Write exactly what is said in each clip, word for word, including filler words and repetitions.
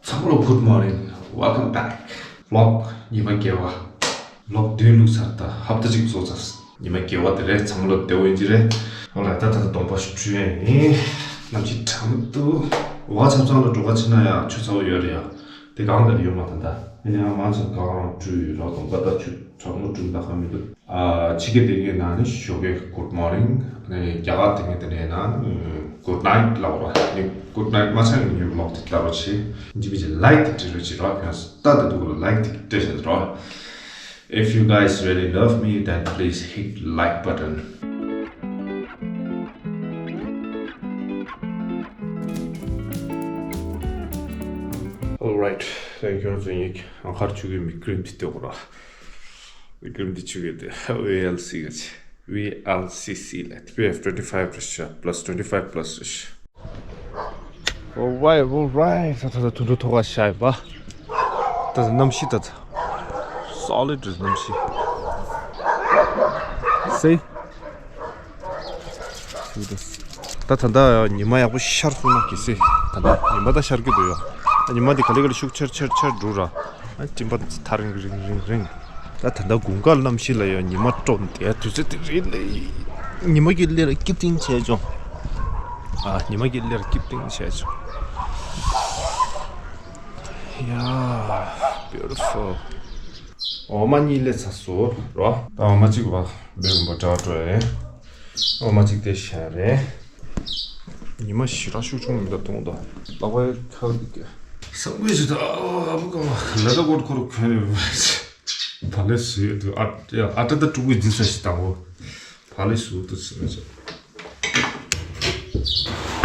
ཚང་མ་ལ་good morning, welcome back. Vlog ཉི་མ་བརྒྱད་པ། Vlog བདུན་བླུགས་ཚར། ད་ཧབ་ཏ་གཅིག་རྫོགས་ཚར། ཉི་མ་བརྒྱད་པ་དེ་རེད། ཚང་མ་ལ་བདེ་པོ་ཡིན་གྱི་རེད། ཨོ་ལ་ད་ད་ད་གདོང་པ་ཞིག་བཀྲུས་ཡ་ཡིན། གནམ་གཤིས་གྲང་མོ་འདུག་འོ་ཆབ་ཚང་ལ་འགྲོ་ག་ཕྱིན་ན་ཡང་ཆུ་ཚ་པོ་ཡོད་རེད་ཡ། དེ་གང་ག་ལ་ཡོད་མ། ད་ད་ཡིན་ན་ཡང་མང་ཆེ་གང་རང་བཀྲུས་ཡོད་ར། གདོང་པ་ད་ཆུ་གྲང་མོ་བཀྲུས་ད་ག་མི་འདུག་ཨ། ཕྱི་རྒྱལ་དེ་གའི་ནང་ནི་ཞོགས་ཀའི་good morning། ཨ་ནི་རྒྱ་གར་དེ་གའི་དེ་ནས་ན་good night ལབ་ར། ནི་good night མ་ཆགས་ནི་ངའི་vlog དེ་ལྟ་རོགས་བྱེད། ཇི་མི་ཇི་like དེ་སྤྲད་རོགས་བྱེད་ར། ཁྱོད་ལྟ་དེ་འདུག་ལ་like དེ་སྤྲད་བྱེད་ར། If you guys really love me, then please hit like button. Alright, thank you for watching. ཨང་ཁར་ཆུ་གི་མི་ཀྲིམ་དེ་སྟེར་ར། མི་ཀྲིམ་དེ་ཆུ་གི་དེ་V L C གི་ཆེ། V L C C ལ་P F twenty five རེད་ཤག plus twenty five plus རེད་ཤག Alright, alright. ད་ད་ད་དུད་འགྲོ་ཐོག་ཁ་ཤར་ཡིན་པ། ད་ད་གནམ་གཤིས་ད་ད་solid རེད་གནམ་གཤིས། See? ད་ད་ད་ཉི་མ་ཡག་པོ་ཤར་སོང་ན་གལ་སྲིད། ད་ད་ཉི་མ་ད་ཤར་གྱི་འདུག་ཡ། ཉི་མ་འདི་ག་ལེ་ག་ལེ་ཤུགས་ཆེར་ཆེར་ཆེར་འགྲོ་ར། ཨ་སྤྲིན་པ་ཐག་རིང་རིང་རིང་རིང་། ད་ད་ལྟ་དགུན་ཁ་གནམ་གཤིས་ལ་ཡང་ཉི་མ་དཀྲོག་བསྡད་དུས་ཚོད་དེ་རིང་ལ། ཉི་མ་གི་སླེབས་ཀྱི་སྟེང་བྱས་བྱུང་། ཨ་ཉི་མ་གི་སླེབས་ཀྱི་སྟེང་བྱས་བྱུང་། Yeah, beautiful. འོ་མ་གཉིས་སླེབས་ཚར་སོང་རོ། ད་འོ་མ་གཅིག་བ་བེ་རུམ་པ་འདྲ་འགྲོ་ཡ་རེད། འོ་མ་གཅིག་དེ་བཞག་རེད། ཉི་མ་ཞེ་དྲག་ཤུགས་ཆུང་མི་འདུག་གདོང་ད། ལག་པའི་ཁ་འདི་ག་སང་ཕོད་ཞིག་ད་ཨ་མ་ག་བ་ལ་ད་ཀོར་ཀོར་གོན་ནས། བ་ལེ་སུ་དུ་ཨ་ཨ་ཏ་ད་ཀྲུ་གུ་འཛིན་ས་ཞིག་དང་བོ། བ་ལེ་སུ་དུ་ཟེར་ན་ཆོག་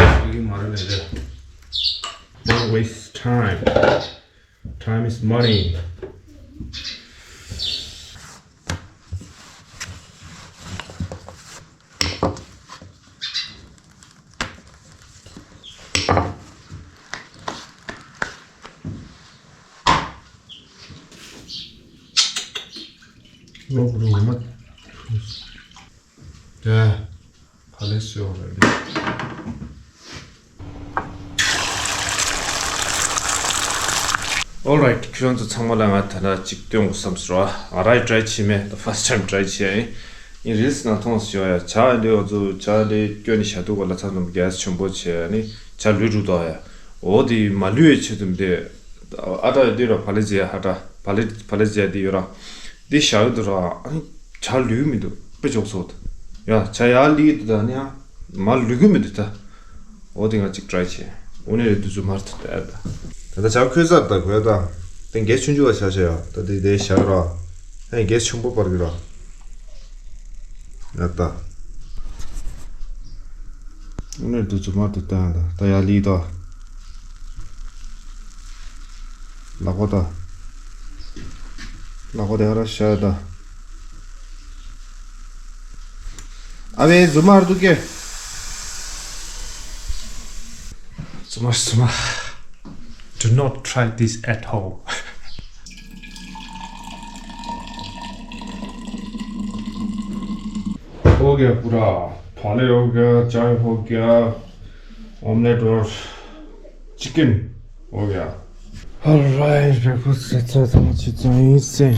ཨི་མ་རེ་ལེ་ལེ། Don't waste time. Time is money. ལོག་རུ་མ། དེ། ཕ་ལེ་སི་ཡོང་རེད། Alright, ཁྱོད་ཚོ་ཚང་མ་ལ་ང་ད་ལྟ་གཅིག་སྟོན་དགོས་བསམ་སོང་། ང་རང་try བྱས་མེད། The first time try བྱས་ཡིན། ཡིན་རིལ་སི་ནང་མཐོང་སོང་ཡ། ཇ་འདི་ང་ཚོ་ཇ་ལས་སྐྱོན་ནས་བཞག་འདུག་ག་ལ་ཚ་ནམ་གས་ཆེན་པོ་བྱས་ནི་ཇ་ལུད་འགྲོ་དོ་ཡ། འོ་དེ་མ་ལུད་ཡ་ཆེད་དུ་འདི་ཨ་ཏྲ་ཡ་འདི་ར་ཕ་ལེ་ཇི་ཡ་ཧ་ཏྲ་ཕ་ལེ་ཕ་ལེ་ཇི་ཡ་འདི་ཡོད་ར། འདི་བཞག་ཡོད་དུ་ར། ཨ་ནི་ཇ་ལུད་མི་འདུག་དཔེ་ཆོག་སོང་། ཡ་ཇ་ཡ་ལི་དུ་ད་ནི་ཡ་མ་ལུད་གི་མི་འདུག་ད། འོ་དེ་ང་གཅིག་try བྱས། འོ་ནས་རེད་དུ་ཚུ་མར་དུ་ད་ད། ད་ད་ཇ་ཁོལ་ཚར་ད་ཁོལ་ད། དེ་གས་ཆུང་ཆུང་ལ་བཞག་བྱས་ཡ། ད་དེ་དེ་བཞག་ར། ཨ་ནི་གས་ཆེན་པོ་པར་གི་ར། ཡ་ད། འོ་ནས་རེད་དུ་ཚུ་མར་དུ་ད་ད་ད་ཡ་ལི་ད། ལག་པ་ད། ལག་པ་དེ་ཧ་ར་ཤ་ད། ཨ་བེ་རྫུན་མ་ར་འདུག་གེ། རྫུན་མ་རྫུན་མ། Do not try this at home. हो गया पूरा। थाली हो गया, चाय हो गया, ऑमलेट और चिकन हो गया। Alright, breakfast ཚ་ཚ་ཚང་ཆུ་ཚང་ཡིན་སེ།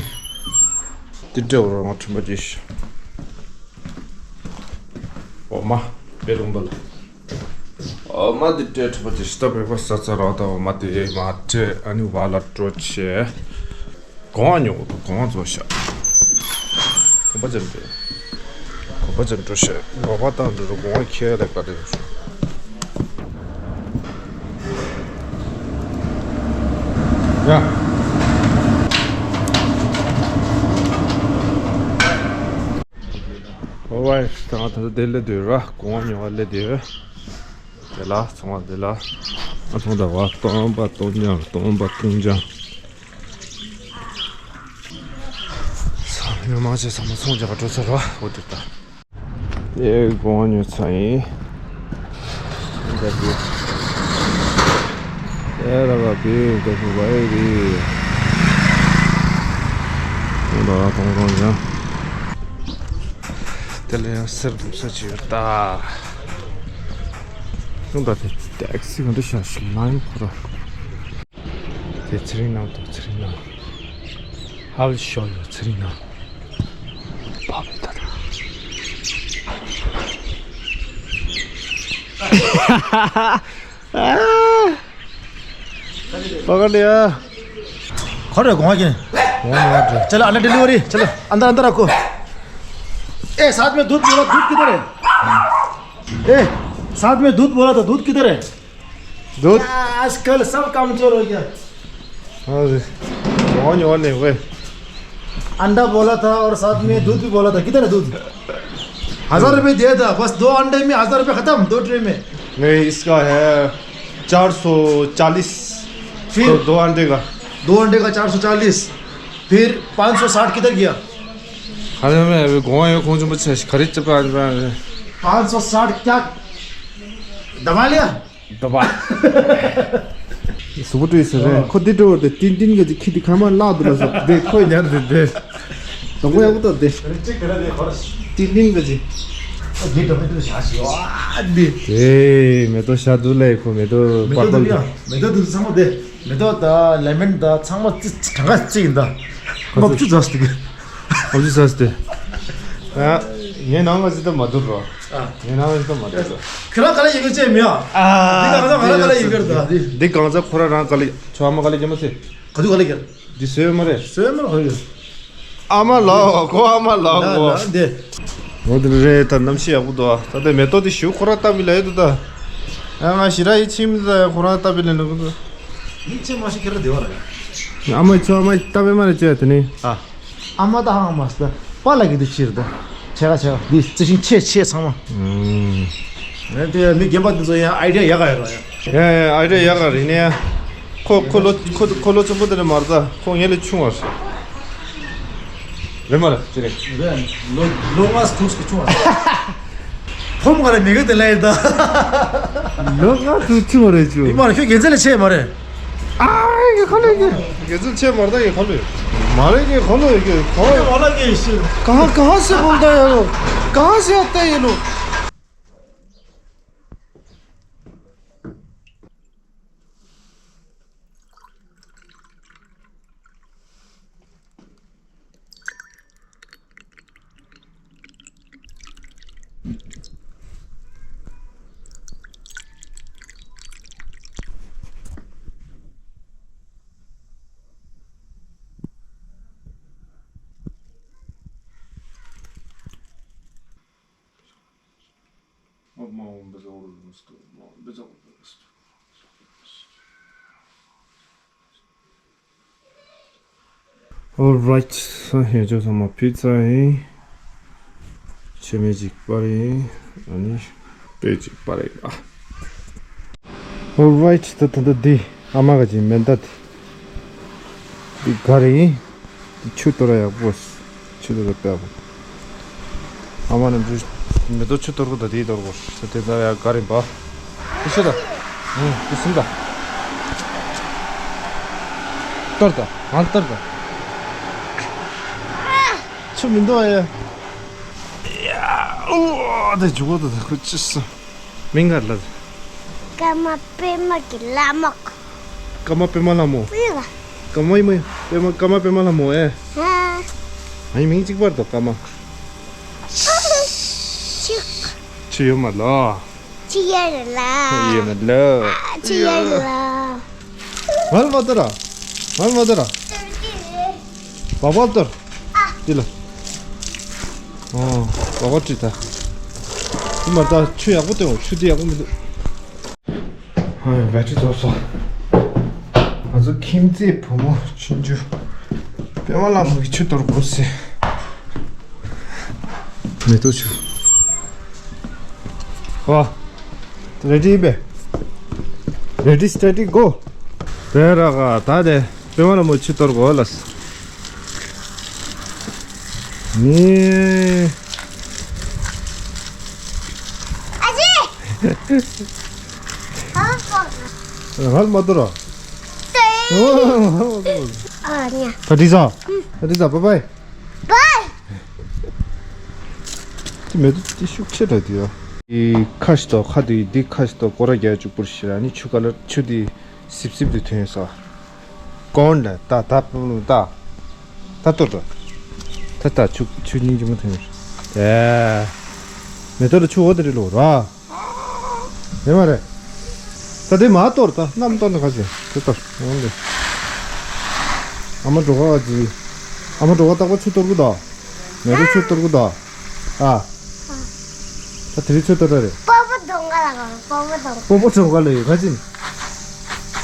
དེ་འདྲ་བར་ང་ཁྲིམས་པ་ཅིག་འོ་མ་བེ་རུམ་པ་ལ། འོ་མ་དེ་འདྲ་ཁྲིམས་པ་ཅིག་ད་breakfast ཚ་ཚ་ར་ད་འོ་མ་དེ་མ་སྤྲད་ཨ་ནི་བ་ལ་སྤྲོད་བྱས། གོང་བ་ཉོ་གོང་བ་རྫོགས་ཤག་གོམ་པ་ཅན་འགྲོ། གོམ་པ་ཅན་འགྲོ་ཤག་ལོག་པ་བཏང་འགྲོ་རུ་གོང་བ་ཁྱེར་ལེགས་པ་རེད། ཡ། ཨོ་ཝའི་ད་ང་ད་ལྟ་དེ་སླེབས་འདུག་ར། གོང་བ་ཉོ་བ་སླེབས་འདུག་དེ་ལ་ཚོང་བ་དེ་ལ་ཨ་ཚོང་ད་བ་སྟོང་པ་སྟོང་ཉག་སྟོང་པ་སྟོང་ཉག་ས་ཉོ་མ་བྱས་ཚང་མ་ཚོང་རྒྱག་ག་འགྲོ་ཚར་ར། འོ་དེ་ལྟ། ཨེ་གོང་ཉོ་ཚར་ཡིན། ཨེ་ར་བ་བི་ད་བུ་བ་ཨེ་བི། ཨེ་ར་བ་གོང་གོང་ཡང་། དེ་ལ་ཡང་སེར་སྡུག་ས་ཅིག་ཡོད་ད། ཁྱོད་ད་དེ་ཏེག་སི་ག་འདྲ་ཤག་ཤི་ལ་ཡིན་ཁོ་ར། ཚེ་རིང་ནང་དུ་ཚེ་རིང་ནང་། I will show you ཚེ་རིང་ནང་། བབ་ད་ད། पकड़ लिया। खोल रे, घुमा के। चलो, अंडा डिलीवरी, चलो, अंदर, अंदर रखो। ए, साथ में दूध बोला, दूध किधर है? ए, साथ में दूध बोला था, दूध किधर है? दूध? आजकल सब कमजोर हो गया। हाँ जी। कौन, कौन है वे? अंडा बोला था और साथ में दूध भी बोला था। किधर है दूध? हजार रुपए दिया था, बस दो अंडे में हजार रुपए खत्म, दो ट्रे में। नहीं, इसका है चार सौ चालीस। फिर? तो दो अंडे का। दो अंडे का चार सौ चालीस, फिर पाँच सौ साठ किधर गया? अरे, मैं अभी गोवा में कौन सा बच्चा खरीद चुका है। पाँच सौ साठ क्या दबा लिया? དུ་བ། སུ་བུ་ཏུ་ཡི་སི་རེད། ཁོ་འདི་འགྲོ་བར་དེ་ཏིན་ཏིན་ག་ཅིག་ཁྱི་དེ་ཁ་མ་བརླག་འདུག་ལ་སོ། དེ་ཁོས་ཉར་དེ་དེ། དང་པོ་ཡག་པོ་ཏོ་དེ། ཏིན་ཏིན་ག་ཅིག་དེ་མེ་ཏོག་ཤ་དུ་ལས་ཁོ་མེ་ཏོག་མེ་ཏོག་པར་དུ་ཡ། མེ་ཏོག་དུ་ཚང་མ་དེ། མེ་ཏོག་ད་ལེ་མན་ད་ཚང་མ་ཙི་གྲངས་ཀ་ཙི་ཡིན་ད། མ་བཅུ་ཙག་སྟེ། ཨོ་ཙི་ཙག་སྟེ། ཨ། ངའི་ནང་ང་ཙི་ད་མ་དུ་རོ། ཨ། ངའི་ནང་ང་ཙི་ད་མ་དུ་རོ། ཁྱེད་རང་ག་ལ་ཡི་གེ་ཅེས་མེད་ཨ། ཨ། འདི་གང་ཚ་ང་རང་ག་ལ་ཡི་གེ་རེད་ད། འདི་གང་ཚ་ཁོ་རང་རང་ག་ལ་ཁྱོད་ཨ་མ་ག་ལ་ཡི་གེ་མ་ཚེ། ག་དུས་ག་ལ་ཡི་གེ། འདི་བཟོས་མ་རེད། བཟོས་མ་རེད་ཧོ་ཡོད། ཨ་མ་ལགས་ཁོ་ཨ་མ་ལགས་ལ་ཁོ། ལ་འདི། འོ་དེ་རེད་ད་གནམ་གཤིས་ཡག་པོ་འདུག་ཨ། ད་ལྟ་མེ་ཏོག་དེ་ཞུ་ཁོ་རང་ལྟ་བི་ལ་ཡོད་འདུག་ད། ཨ་ང་ཞི་ར་ཡི་ཆིམ་ད་ཁོ་རང་ལྟ་བི་ལ་ལོག་འདུག་ཡིན་ཆེ་མ་ཞིག་ཁྱེད་རང་བདེ་བ་ལ་ཡ། ཨ་མ་ཚོ་ཨ་མ་ལྟ་བི་མ་རེད་ཅོ་ཡ་དེ་ནི། ཨ། ཨ་མ་ད་ཧང་མ་སྟ། པཱ་ལགས་ཀྱི་འདི་ཕྱིར་ད། ཆེ་ག་ཆེ་ག་འདི་རྩི་ཤིང་ཆེ་ཆེ་ཚང་མ། ཨུམ། ཨེ་དེ་མི་རྒན་པ་འདི་ཚོ་ཡང་ཨའི་ཌི་ཡ་ཡག་ག་ཡོད་ར་ཡ། ཡ་ཡ་ཨའི་ཌི་ཡ་ཡག་ག་རེད་ནས། ཁོ་ཁོ་ལོ་ཁོ་ཁོ་ལོ་ཆེན་པོ་དེ་ལས་མ་རེད་ད། ཁོ་ངེད་ལས་ཆུང་བ་རེད། རེད་མ་རེད་ཅི་རེད། རེད། ལོ་ལོ་ལྔ་དྲུག་ཅིག་ཆུང་བ་རེད། ཕོམ་ག་ལ་མི་ག་དེ་ལས་ཡིན་ད། ལོ་ལྔ་དྲུག་ཆུང་བ་རེད་ཅུ། ཡིན་མ་རེད་ཁྱོད་རྒྱལ་མཚན་ལས་ཆེ་མ་རེད། ཨ་ཡེ་ཁོ་ལོ་ཡེ། རྒྱལ་མཚན་ཆེ་མ་རེད་ཡེ་ཁོ་ལོ་ཡེ། མ་རེད་ཡེ་ཁོ་ལོ་ཡེ་ཁོ། ཨོ་ལ་གེ་ཤི། གང་གང་སེ་བོ་ད་ཡེ་ལོ། གང་སེ་ཡ་ད་ཡེ་ལོ། Alright, ས་ཧེ་ཅོ་ཚང་མ་ཕི་ཛ་ཡིན། ཆེ་མེ་ཅིག་པར་ཡིན། ཨ་ནི་པེ་ཅིག་པར་ཡིན་པ། Alright, ད་ད་ད་འདི་ཨ་མ་ག་ཅིག་མེ་མདའ་དེ། འདི་ག་རེ་ཡིན། འདི་ཆུ་གཏོར་ཡག་པོ། ཆུ་གཏོར་པ་ཡག་པོ། ཨ་མ་ནི་འབྲུ་མེ་ཏོག་ཆུ་གཏོར་གོ་ད་དེ་གཏོར་གོ། ད་དེ་ད་ཡག་ག་རེ་ཡིན་པ། འདི་ཤི་ད། ཨུང་། འདི་སིམ་ད། གཏོར་ད། ང་གཏོར་ད། ཆུ་མི་འདུག་ཨ་ཡ། ཡ། ཨུ་ཨ། དེ་འཇུག་གོ་ད་ད་ཁོ་ཅི་སི། མིང་ག་ལ། ཀརྨ་པདྨ་གི་ལྷ་མོ། ཀརྨ་པདྨ་ལྷ་མོ། ཨེ་ལ། ཀརྨ་ཡི་མོ་པདྨ། ཀརྨ་པདྨ་ལྷ་མོ་ཨེ། ཧ། ཨ་ཡི་མིང་གཅིག་པར་དོ་ཀརྨ། ཆི། ཆི་ཡོད་མ་ལོ། ཆི་ཡོད་ལ། ཡོད་མ་ལོ། ཆི་ཡོད་ལ། ང་ལ་མ་ལྟོས་ར། ང་ལ་མ་ལྟོས་ར། བག་བག་ལྟོས། འདི་ལ། ཨོ། བག་བག་བྲིས་ད། འདི་མ་ད་ཆུ་ཡག་པོ་སྟོན་འོ། ཆུ་འདི་ཡག་པོ་མི་འདུག་ཨ་ཡ། བེ་ཊི་རི་རྫོགས་སོང་། ང་ཚོ་ཁྱིམ་མཚེས་བུ་མོ་ཆུང་ཆུང་པདྨ་ལྷ་མོ་གི་ཆུ་གཏོར་དགོས་ཟེར། མེ་ཏོག་ཆུ། ཨོ། རེ་ཌི་པེ། རེ་ཌི་སི་ཊེ་ཌི་གོ། དེ་ར་ག་ད་དེ་པདྨ་ལྷ་མོ་ཆུ་གཏོར་གོ་ལ། ནི། ཨ་ཅེ། ཨ་ཧ། ཧལ་མ་ཏོ་ར། ཨ་ཉ། ད་དྲི་ས། ད་དྲི་ས། བཱའི་བཱའི། བཱའི། དེ་མེད་དུ་དེ་ཤུགས་ཆེ་དྲགས་དེ་ཡ། དེ་ཁ་ཤི་ཏོ་ཁ་དེ་དེ་ཁ་ཤི་ཏོ་སྐོར་ར་རྒྱག་བཅུག་པོ་ཞིག་ར་ནི་ཆུ་ཀ་ལ་ཆུ་དེ་སིབ་སིབ་དེ་ཐོན་ས། གོང་ལ་ད་ད་ད་ད་ཏོ་ཏོ། ད་ད་ཆུ་ཆུ་སྙིང་རྗེ་མོ་ཐོན་ཡོད། ཨེ། མེ་ཏོག་ལ་ཆུ་འོ་དེ་རེད་ལོ་ར། ཡོད་མ་རེད། ད་དེ་མ་གཏོར་ད་གནམ་གཏོར་ན་ག་ཚོད་དེ་གཏོར་འོང་དེ། ཨ་མ་འགྲོ་ག་ག་ཚོད། ཨ་མ་འགྲོ་ག་རྟག་པར་ཆུ་གཏོར་གི་ད། མེ་རོ་ཆུ་གཏོར་གི་ད། ཨ། ད་དེ་རིང་ཆུ་གཏོར་ད་རེད། སྤོ་བོ་གདོང་ག་ལ་ག་སྤོ་བོ་གདོང་། སྤོ་བོ་གདོང་ག་ལ་ཡོད་ག་ཅིན།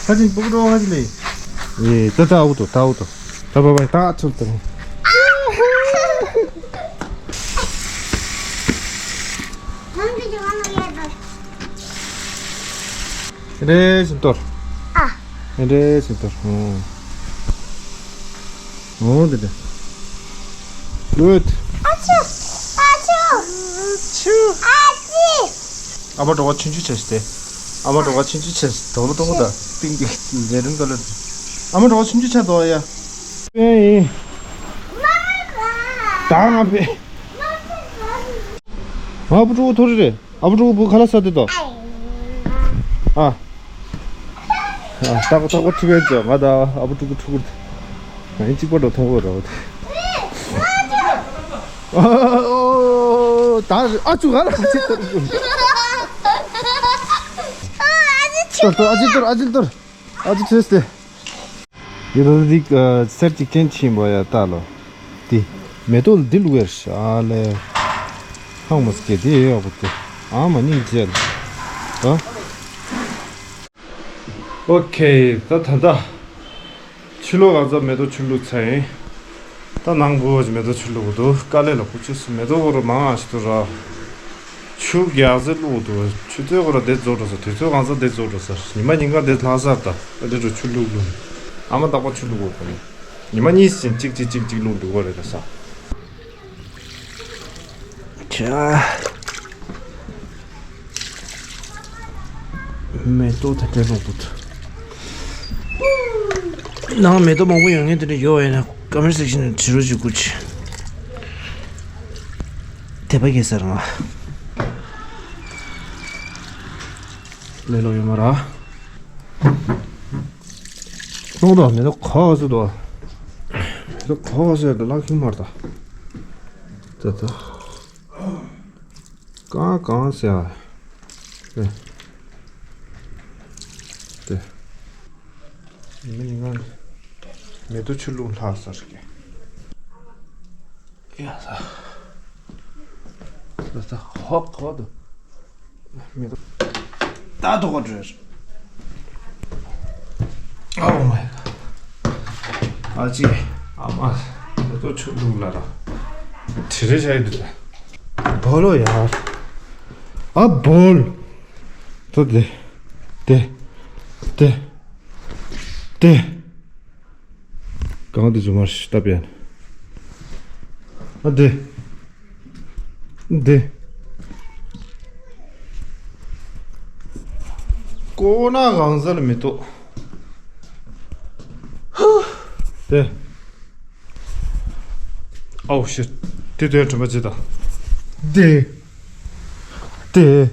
ག་ཅིན་སྤོ་བོ་གདོང་ག་ཅིན་ལ་ཡོད། ཨེ་ད་ད་འུ་ཏོ་ད་འུ་ཏོ། ད་བ་བ་ད་ཆུ་གཏོར། རེ་བཞིན་གཏོར། ཨ། རེ་བཞིན་གཏོར། ཨོ། ཨོ་དེ་དེ། Good. ཨ་ཆུ། ཨ་ཆུ། ཆུ། ཨ་ཙི། ཨ་མ་འགྲོ་བ་ཆུང་ཆུང་བྱས་ཏེ། ཨ་མ་འགྲོ་བ་ཆུང་ཆུང་བྱས་དོ་ལོ་དོ་ལོ་ད་ཏིང་ཏིང་ལས་རིམ་དོ་ལོ། ཨ་མ་འགྲོ་བ་ཆུང་ཆུང་བྱས་དོ་ཡ། ཨེ། ད་ང་པེ། ཨ་བུ་ཕྲུག་ཐོ་རེ་རེད། ཨ་བུ་ཕྲུག་བུ་ཁ་ལ་ས་དེ་དོ། ཨ། ཨ་ཏག་ཏག་པ་ཁྲི་བན་ཅོ་ང་ད་ཨ་བུ་ཕྲུག་ཕྲུག་ང་ཡིན་གཅིག་པ་འགྲོ་མཐོང་གོ་ར་བ་དེ། ཨོ་ད་ཨ་ཅུ་ག་ལ་ཨ་ཅི་ཏོར་ཏོར་ཏོར་ཨ་ཅི་ཏོར་ཨ་ཅི་ཏོར་ཨ་ཅི་ཏོར་ཨ་ཅི་ཏོར་ཏེ། ཡོད་ད་འདི་གསེར་གཅིག་ཅན་ཕྱིན་པ་ཡ་ལྟ་ལོ། འདི་མེ་ཏོག་འདི་ལུག་ཡར་ཤ་ལེ། ཧང་མ་སྐད་འདི་ཡོད་ཡག་པོ་དེ། ཨ་མ་སྙིང་རྗེ་ལ། ཨ། ཨོ་ཁེ་ད་ད་ད། ཕྱི་ལོགས་གང་ཚ་མེ་ཏོག་ཆུ་བླུགས་ཚར་ཡིན། ད་ནང་བུ་བ་ཅིག་མེ་ཏོག་ཆུ་བླུགས་འདུག་དཀའ་ལས་ལ་ཁུ་ཆུ་སུ་མེ་ཏོག་བོ་རུ་མང་ང་ཞིག་ཏུ་ར། ཆུ་རྒྱག་ཚེ་བླུགས་འདུག་ཆུ་ཚོད་ཁོ་ར་དེ་རྫོགས་འགྲོ་ས་དུས་ཚོད་གང་ཚ་དེ་རྫོགས་འགྲོ་ས་ཉི་མ་ཉིན་གང་དེ་ལྷག་སར་ད་ཨ་དེ་འགྲོ་ཆུ་བླུགས་བླུགས། ཨ་མ་རྟག་པར་ཆུ་བླུགས་དགོས་དགོས་ནི། ཉི་མ་གཉིས་ཟིན་གཅིག་གཅིག་གཅིག་གཅིག་བླུགས་འདུག་གོ་རེད་ད་ས། ཁྱ། མེ་ཏོག་ད་དྲན་རོགས་པོ། ནང་མེ་ཏོག་མང་པོ་ཡོང་ངེས་དེ་འདྲ་ཡོད་ཡིན་ན་ཀོ་མེན་སེག་ཤན་ནང་བྲིས་རོགས་བྱེད་དགོས་ཆེ། དད་པ་སྐྱེ་ས་རང་ལ་ལོ་ཡོད་མ་ར། ལོང་དོ་མེ་ཏོག་ཁ་སུ་དོ། མེ་ཏོག་ཁ་སུ་དོ་ལག་ཁྱུང་མར་དོ། ད་ད། གང་གང་ཟེར་ཨ། ཏེ། ཏེ། ཉི་མ་ཉིན་གང་མེ་ཏོག་ཆུ་བླུགས་ལྷག་ས་རེད་ཀྱི། ཡ་ས། ད་ད་ཧོབ་ཧོབ་ཏུ། མེ་ཏོག་ད་ཐོག་ག་འགྲོ། Oh my god. ཨ་ཅེ། ཨ་མ། ད་ཏོ་ཆུ་འདུག་ལ་ར། དྲི་རེ་བྱ་ཡི་འདུག་ད། བོ་ལོ་ཡ། ཨ་བོལ། ཏོ་དེ། དེ། དེ། དེ། གང་དུ་འཛུལ་མར་ཞིག་བཏབ་ཡ་ནི། ཨ་དེ། འདི། ཀོ་ན་གང་ཟག་ལ་མི་གཏོགས། དེ། ཨའོ་ཤི། དེ་དོན་དྲན་པ་ཅི་དང་། དེ། དེ།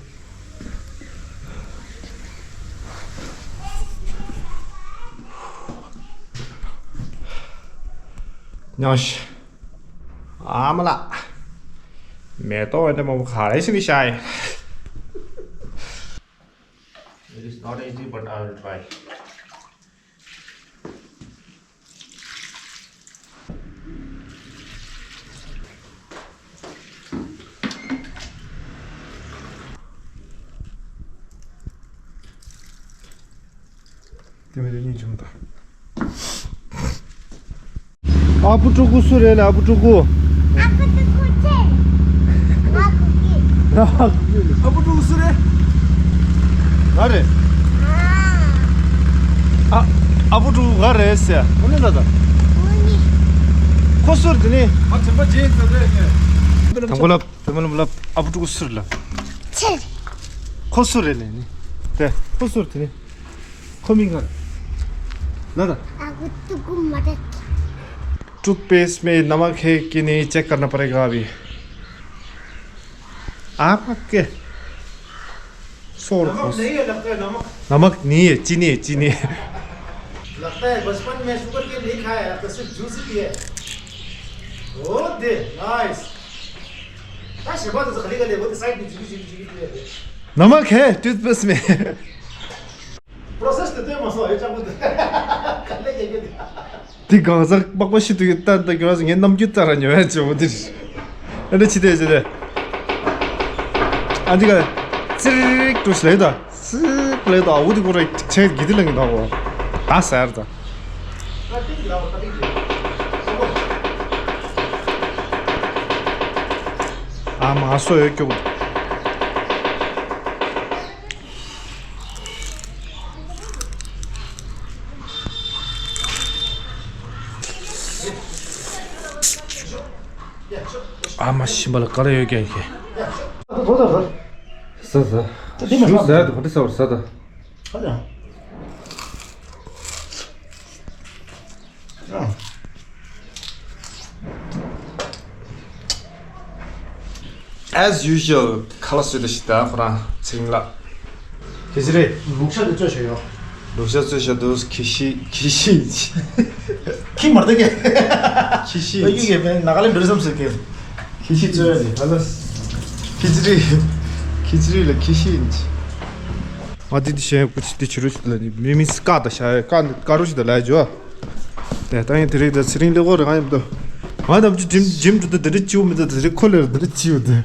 ཉང་ཤི། ཨ་མ་ལགས། མེ་ཏོག་འདི་མང་པོ་ག་རེ་ཞིག་ནས་ཤ་ཡིན། It is not easy, but I will try. དེ་མི་དེ་གཉིས་བྱུང་ད། ཨ་བུ་ཕྲུ་གུ་སུ་རེད་ལ་ཨ་བུ་ཕྲུ་གུ། ཨ་བུ་ཕྲུ་གུ་ཆེ། ང་གུ་གི། ང་གུ་གི། ཨ་བུ་ཕྲུ་གུ་སུ་རེད། ང་རེད། ཨ། ཨ་བུ་ཕྲུ་གུ་ང་རེད་ཟེར། ཨོ་ནི་ལ་ད། ཨོ་ནི། ཁོ་སུ་རེད་དེ་ནི། ཨ་དྲན་པ་བརྗེད་ཚར་རེད། དང་པོ་ལབ། དེ་མ་ལབ་ལབ། ཨ་བུ་ཕྲུ་གུ་སུ་རེད་ལབ། ཆེ། ཁོ་སུ་རེད་ལེ་ནི། དེ་ཁོ་སུ་རེད་དེ་ནི། ཁོ་མིང་ག་རེད། ལ་ད། ཨ་བུ་ཕྲུ་གུ་མ་རེད། Toothpaste में नमक है कि नहीं चेक करना पड़ेगा अभी। आपके सौ रुपये। नमक नहीं है लगता है, नमक। नमक नहीं है, चीनी है, चीनी। लगता है बचपन में शुगर केन नहीं खाया है, तो सिर्फ जूस ही पिया है। ओ दे, नाइस। हाँ, शेफा तो खाली कर ले, वो तो साइड में जूस, जूस, जूस पिया है। नमक है टूथपेस्ट में। प्रोसेस तो ते मसो है, चाबो तो। खाली के के। དེ་གང་ཟག་པགས་པ་ཤི་དུས་ད་ད་གྱོད་ངས་རྣམ་འགྱུར་ཙམ་ར་ཉོ་ཡ་ཅེ་མོ་དེ། ཨ་འདྲ་ཅི་དེ་ཅི་དེ། ཨ་འདི་ག་ཙིར་ཏུ་ལེ་ད། ཙིར་ལེ་ད། འུ་དེ་ཀོ་རེ་ཆེ་གི་དེ་ལེང་ད་གོ། ད་ཟེར་ད། ཨ་མ་སོ་ཡོད་ཀྱོ། ཨ་མ་ཤི་བ་ལ་ག་རེ་ཡོད་ཀྱང་ཁེ། ཟ་ཟ། ད་དེ་མ་ཟ། ཟ་ད་ག་དེ་ཟ་བར་ཟ་ད། ཧ་ལས། As usual, ཁ་ལག་བཟོས་ཏེ་ཞིག་ད་ཁོ་རང་ཚེ་རིང་ལགས། ཁེ་ཆི་རེད། ལུག་ཤ་དེ་བཙོས་བཞག་ཡོད། ལུག་ཤ་བཙོས་བཞག་འདུག་ཁི་ཤི་ཁི་ཤི། ཁི་མར་ད་གེ། ཁི་ཤི། ཨ་ཡུ་གེ་ཕན་ནཱ་ག་ལེན་འགྲོ་བསམ་ཟེར་གེ། ཁི་ཤི་བཙོས་ནི་ཧ་ལ། ཁི་ཆི་རེད། ཁི་ཆི་རེད་ལ་ཁི་ཤི་ཡིན། ང་དེ་དེ་བཤད་ཡོད་ཀུ་ཆི་དེ་ཆི་རུ་ཞིག་ལ་ནི་མི་མི་སི་ཀ་ད་ཤ་ཡ་ཀ་ཀ་རུ་ཞིག་ད་ལ་ཇོ། དེ་ལྟ་ཡིན་དེ་རིགས་དེ་ཚེ་རིང་ལེགས་པོ་རེད། ང་ཡིན་དུ་ང་དམ་ཆུ་ཇིམ་ཇིམ་དུ་དེ་རིགས་ཅིའུ་མི་དུ་དེ་རིགས་ཁོ་ལེར་དེ་རིགས་ཅིའུ་དེ་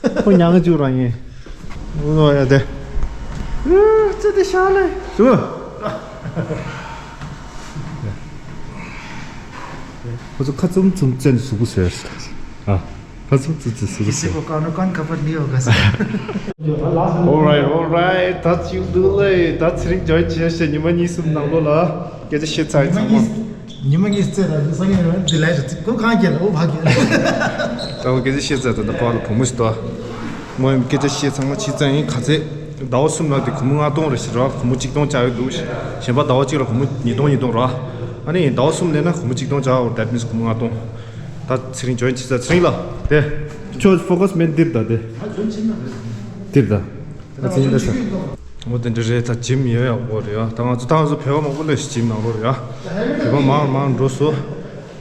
ཁོ་ཉང་གི་ཅིའུ་རང་ཡིན། འོ་ཡ་དེ་ཙི་དེ་ཤ་ལེ་ཞུ། ཁོ་ཚོ་ཁ་ཙུམ་ཙུམ་བཙན་གཟུགས་པོ་ཟེར། ཨ། ཁ་ཙུམ་ཙུམ་ཙུམ་གཟུགས་པོ་ཟེར། किसी को कानों कान खबर नहीं होगा sir. Alright, alright. ད་ཅིག་འདུག་ལེ། ད་ཚེ་རིང་ཇོའིན་བྱས་ཤེ་ཉི་མ་གཉིས་གསུམ་ནང་ལོགས་ལ་སྐད་ཆ་བཤད་ཚར་ཡིན་ཚང་མ། ཉི་མ་གཉིས་ཚེ་ལ་སང་ཉིན་འདི་ལས་ཀོ་གང་རྒྱལ་ལ་འོ་ཕ་རྒྱལ། ད་འོ་སྐད་ཆ་བཤད་ཚར། ད་ད་ཕ་ལ་བུ་མོ་ཞིག་ཏོ། མོ་སྐད་ཆ་བཤད་ཚང་མ་ཕྱི་ཙང་ཡིན་ག་ཚད། ཟླ་བ་གསུམ་ལ་དེ་སྒོར་མོ་ལྔ་སྟོང་རེ་ཞིག་ར། སྒོར་མོ་གཅིག་སྟོང་བཅག་ཡོད་འདུག་གཞན་པ་ཟླ་བ་གཅིག་ལ་སྒོར་མོ་ཉིས་སྟོང་ཉིས་སྟོང་ར། ཨ་ནི་ཟླ་བ་གསུམ་ལེན་ན་སྒོར་མོ་གཅིག་སྟོང་བཅག་འོ། That means སྒོར་མོ་ལྔ་སྟོང་། ད་ཚེ་རིང་ཇོའིན་བྱེད་ས། ཚེ་རིང་ལགས་དེ་ཁྱོད་ཕོ་ཁ་སི་མེད་འདིར་ད་དེ་འདིར་ད། ད་ཚེ་རིང་ལགས་ས། འོ་དེ་འདྲ་རེད། ད་ཇིམ་ཡོད་ཡག་པོ་རེད་ཡ། ད་ང་ཚོ་ད་ང་ཚོ་བོད་པ་མང་པོ་ལས་ཇིམ་ནང་ལོགས་རེད་ཡ། བོད་པ་མང་མང་འགྲོ་སོ།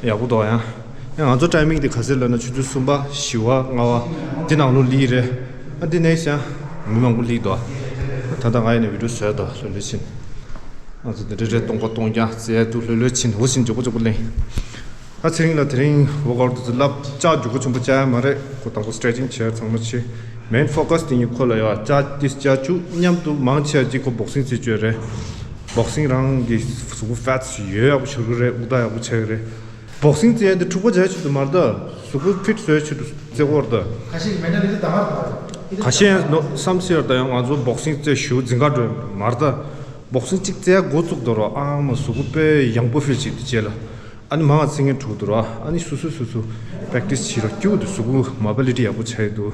ཡག་པོ་འདུག་ཡ། ཡ་ང་ཚོ་ཊའི་མིང་དེ་ག་ཚོད་ལབ་ན་ཆུ་ཚོད་གསུམ་པ་བཞི་པ་ལྔ་པ་འདི་ནང་ལོགས་སླེབས་རེད། ཨ་འདི་ནས་ཤ་མི་མང་པོ་སླེབས་འདུག་ད་ལྟ་ང་ཡིན་ན་བི་ཌིའོ་བཟོས་འདུག་ལྷོད་ལྷོད་ཕྱིན། ང་ཚོ་འདི་འདྲ་རེད། སྟོང་པ་སྟོང་རྐྱང་རྩེ་འདུག་ལྷོད་ལྷོད་ཕྱིན། འོ་ཕྱིན་མགྱོགས་པོ་མགྱོགས་པོ་ལེན། ད་ཚེ་རིང་ལགས་དེ་རིང་ཝོག་ཨའུཊ་དུ་ལབ་ལྕགས་རྒྱུག་པ་ཆེན་པོ་བཅའ་ཡ་མ་རེད། ཁོ་དང་པོ་སི་ཊེ་ཆིང་བྱས་ཚང་མ་བྱས། མེན་ཕོ་ཁ་སི་དེ་ཉིད་ཁོ་ལ་ཡོད། ལྕགས་ཏིས་ལྕགས་ཆུ་མཉམ་དུ་མང་ཆེ་བ་ཅིག་ཁོ་བོག་སིང་རྩེ་བཅོས་རེད། བོག་སིང་རང་གི་གཟུགས་པོ་ཕེ་ཊི་སི་ཡོད་ཡག་པོ་ཤོར་གི་རེད། དབུགས་ཐག་ཡག་པོ་ཆགས་ཀྱི་རེད། བོག་སིང་རྩེ་ཡ་འདི་འཁྲུག་པ་བྱས་ཆེད་དུ་མ་རེད་ད། གཟུགས་པོ་ཕིཊ་བཟོས་ཆེད་དུ་རྩེ་གི་རེད་ད། ཁ་ཤས་ཀྱི་མེན་ཊ་ལི་ཊི་ད་ག་རེད་ད། ཁ་ཤས་ནོ་བསམ་སྲིད་ཡ་རེད་ད། ཡང་ང་ཚོ་བོག་སིང་རྩེ་ཞུ་འཛིན་ག་འགྲོ་ཡ་མ་རེད་ད། བོག་སིང་གཅིག་རྩེ་ཡ་འགོ་བཙུགས་དུས་ར་ཨང་མ་གཟུགས་པོ་དཔེ་ཡང་པོ་ཕིལ་བྱེད་དུས་རྗེས་ལ། ཨ་ནི་མང་ང་ཚིག་ངན་འཁྲུག་འདུག་ར། ཨ་ནི་སོ་སོ་སོ་སོ་པེག་ཊི་སི་བྱེད་ར་སྐྱུག་འདུག་གཟུགས་པོ་མོ་བི་ལི་ཊི་ཡག་པོ་ཆགས་ཡོད་འདུག་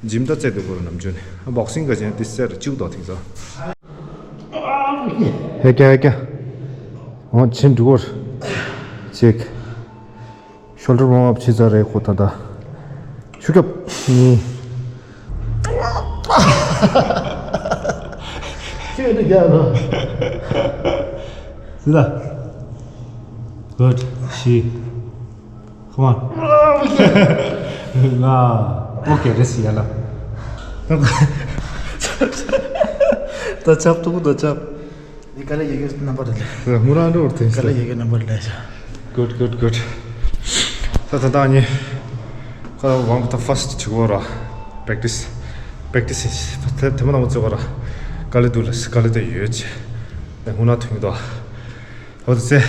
ཇིམ་ད་རྩེ་འདུག་གོ་ར་ནམ་རྒྱུན་ནས། ཨ་བོག་སིང་ག་ཅན་དེ་སེ་ར་སྐྱུག་འདུག་དེང་སང་། ཧེ་ཀྱ་ཧེ་ཀྱ། འོ་ཕྱིན་འགྲོ་གོ་ར། ཅིག་ཤོལ་ཌར་ཝརམ་ཨབ་བྱེད་ཚར་རེད་ཁོ་ད་ལྟ། ཆུ་རྐྱབ་གཉིས། ཁྱོད་འདི་རྒྱག་ནོ། སི་ད། གུཌ། བཞི། Come on. ལྔ། ཨོ་ཀེ་རེད་ཟེར་ཡ་ལ། ད་ཆབ་ཐུག་ད་ཆབ། འདི་དཀའ་ལས་རྒྱག་རྒྱུ་རྣམ་པ་རེད་ལ། ངུ་རང་འགྲོ་བར་དེ། དཀའ་ལས་རྒྱག་རྒྱུ་རྣམ་པ་རེད་ལ་ཤ། Good, good, good. ད་ད་ད་ནི་ཁ་ཝང་ད་ཕར་སི་ཊི་བྱེད་དགོས་ར། པེག་ཊི་སི། པེག་ཊི་སི་དེ་དེ་མ་ནང་བ་བརྩི་བ་ར། དཀའ་ལས་འདུག་ལ་དཀའ་ལས་དེ་ཡོད་ཅེ། ད་ངུ་ན་ཐུང་དོ། འོ་དེ་ཚེ།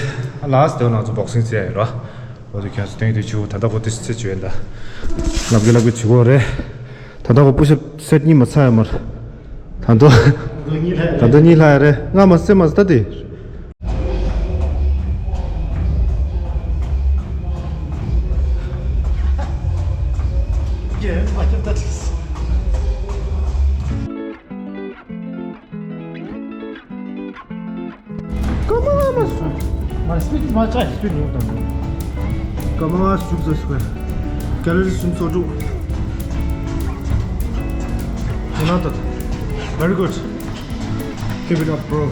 ལ་སི་ཊི་དེ་ང་ཚོ་བོག་སིང་རྩེ་ཡ་ཡོད་ར། འོ་དེ་ཁྱོད་ཚོ་སྟེང་དེ་བྱུག་ད་ལྟ་ཁོ་དེ་ཚེ་བྱུག་ཡིན་ད། ལབ་གི་ལབ་གི་བྱུག་གོ་རེད། ད་ལྟ་ཁོ་པུ་ཤབ་སེ་ཊི་གཉིས་མ་ཚར་ཡ་མར། ད་ལྟ། ད་ལྟ་གཉིས་ལྷག་ཡ་རེད། ང་མ་སེ་མ་སེ་ད་དེ། Come on, my son. My speed is much high speed. Come on, shoot the square. Calories soon so do. Another. Very good. Keep it up, bro.